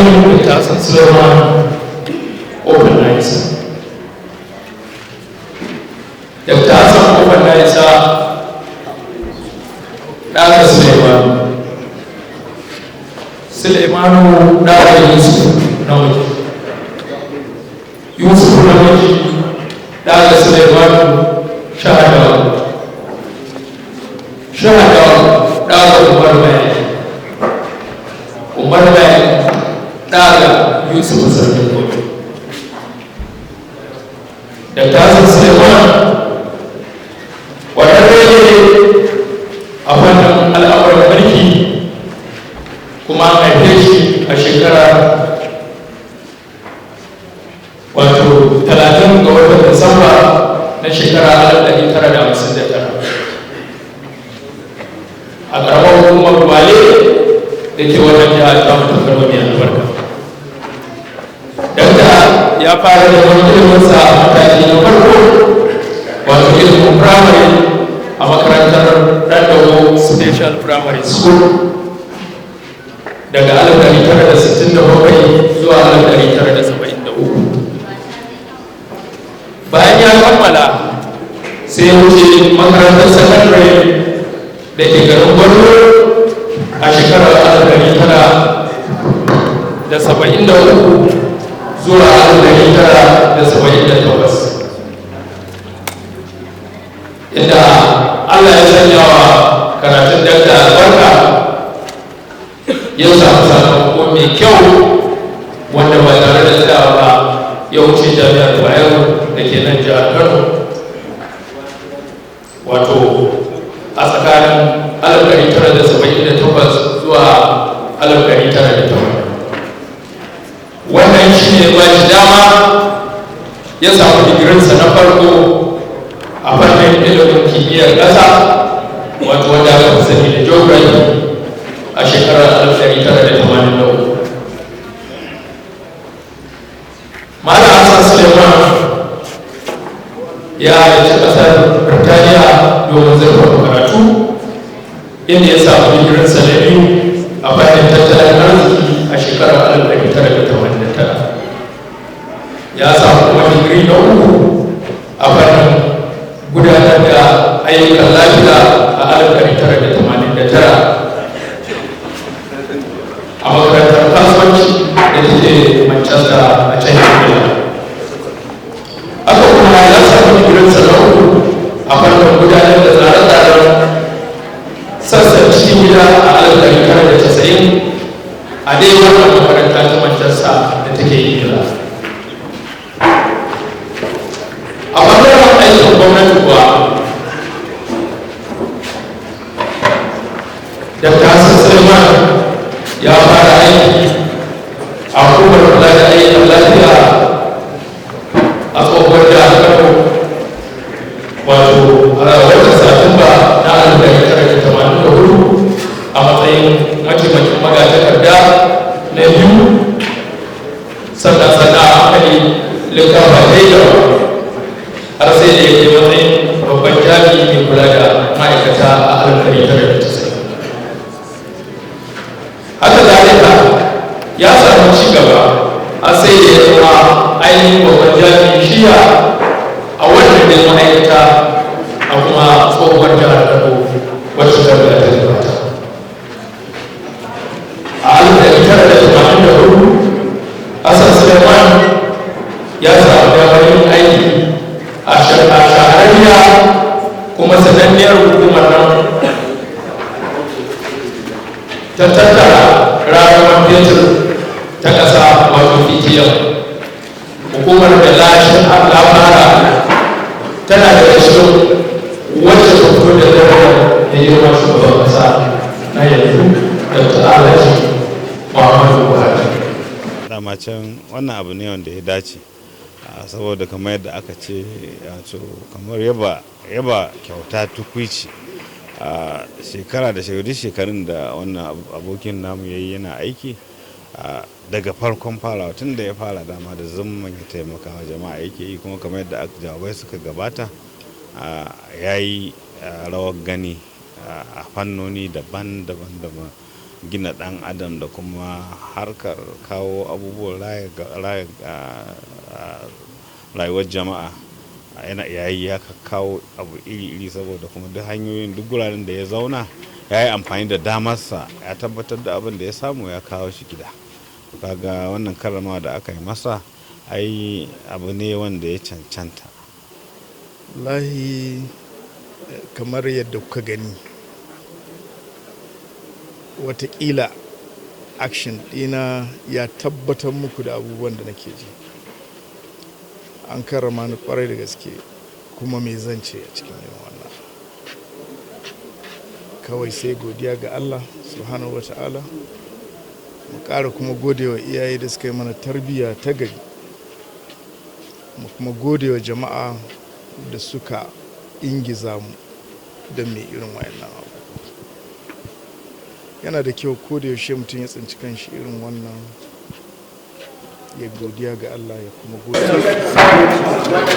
Tarihin Dr. Hassan Suleiman Kofar Na'isa. Dr. Hassan Kofar Na'isa ɗaga Suleimanu, Suleimanu ɗaga Yusuf namiji, Yusuf namiji ɗaga Suleimanu Shahadawa, Shahadawa ɗaga Umar Bayani, Umar Bayani ɗaga Yusuf Sarkin Kofi. Dr. Hassan Suleiman ƙwararre ne a fannin al'amuran mulki, kuma an haife shi a shekara wato 30 ga watan Disamba na shekara 1959 a ƙaramar hukumar Gwale da ke wannan jihar ta mutu Kano mai albarka. Dakta ya fara da wani iliminsa a mataki na farko, wato ilimin firamare, a makarantar Dandawo Special Primary School daga 1967 zuwa 1973. Bayan ya kammala, sai ya wuce makarantar sakandare da ke garin Gwarzo a shekarar 1973 zuwa 1978, inda Allah ya sanya wa karatun dakta albarka, ya samu sakamako mai kyau wanda ba tare da tsayawa ba ya wuce Jami'ar Bayero da ke nan jihar Kano, wato a tsakanin 1978 zuwa 1980. Wannan shi ne ba shi dama ya samu digirinsa na farko a fannin ilimin kimiyyar ƙasa, wato wanda aka fi sani da geography, a shekarar 1983. Malam Hassan Suleiman ya halarci ƙasar Birtaniya domin zurfafa karatu, inda ya samu digirinsa na biyu a fannin tattalin arziki a shekarar 1989. Ya samu kuma digiri na uku a fannin gudanar da ayyukan lafiya a 1989 a makarantar kasuwanci da take Manchester a can Ingila. Haka kuma ya samu digirinsa na uku a fannin gudanar da tsare-tsaren sassan cikin gida a 1990 a dai wannan makaranta ta Manchester da take Ingila. A ɓangaren aikin gwamnati kuwa, Dr. Hassan Suleiman ya fara aiki a hukumar kula da ayyukan lafiya a tsohuwar jihar Kano, wato a watan Satumba na 1984, a matsayin mataimakin magatakarda na biyu. Sannan sannan a hankali likafa gaba har sai da ya kai matsayin babban jami'i mai kula da ma'aikata a 1990. Haka zalika ya samu ci gaba har sai da ya zama ainihin babban jami'in shiya a wannan da ma'aikata a kuma tsohuwar jihar Kano wacce ta riga ta gabata. A 1984, Hassan Suleiman ya samu damar yin aiki a shahararriya kuma sananniyar hukumar nan ta tattara rayuwar fetur ta ƙasa, wato PTF, hukumar da lashin fara tana da cikin wacce ta fito da darajar da girma shugaban ƙasa na yanzu, Dr. Alhaji Muhammadu Buhari. Dama can wannan abu ne wanda ya dace, saboda kamar yadda aka ce, wato kamar yaba kyauta tukwici. A shekara da shekaru, shekarun da wannan abokin namu yayi yana aiki, daga farkon farawa, tun da ya fara, dama da zumman ya taimaka wa jama'a yake yi. Kuma kamar yadda jawabai suka gabata, ya yi rawar gani a fannoni daban-daban daban. gina dan adam da kuma harkar kawo abubuwan raya rayuwar jama'a. Yana yayi ya kawo abu iri-iri, saboda kuma duk hanyoyin, duk guraren da ya zauna, ya yi amfani da damarsa, ya tabbatar da abin da ya samu ya kawo shi gida. Kaga wannan karramawa da aka yi masa, ai abu ne wanda ya cancanta. Wallahi, kamar yadda kuka gani, watakila action ɗina ya tabbatar muku da abubuwan da nake ji. An karrama ni kwarai da gaske, kuma me zan ce a cikin irin wannan? Kawai sai godiya ga Allah Subhanahu wa Ta'ala, mu ƙara kuma gode wa iyaye da suka yi mana tarbiyya ta gari, mu kuma gode wa jama'a da suka ingiza mu don mai irin wayannan abu. Yana da kyau ko da yaushe mutum ya tsinci kanshi irin wannan, ya godiya ga Allah, ya kuma gode.